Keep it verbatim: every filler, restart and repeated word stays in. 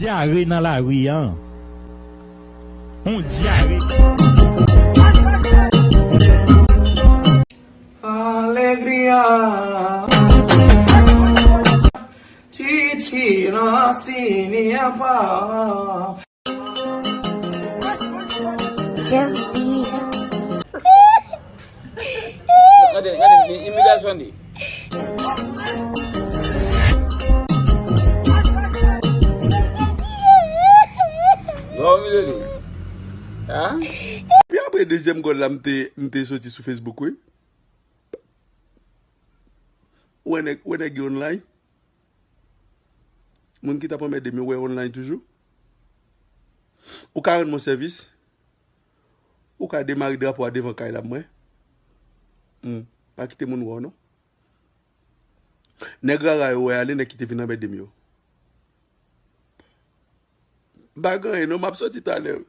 Dyare nan lari a. On dyare. Alegria. Titi la sini apa. Gade, gade, imilyasyon li. Yo, imilyasyon li. Ha? Epi apre dezyèm gòl la, m te, m te soti sou Facebook, wi. Ou wè nèg, ou wè nèg yo online? Moun ki t ap anmède m yo, wè online toujou. Ou ka rann mwen sèvis. Ou ka demare drapo a devan kay la pou mwen. Hmm. Pa kite moun wè w non. Nèg rara yo wè ale, nèg ki te vin anmède m yo. M pa gen anyen non, m ap soti talè.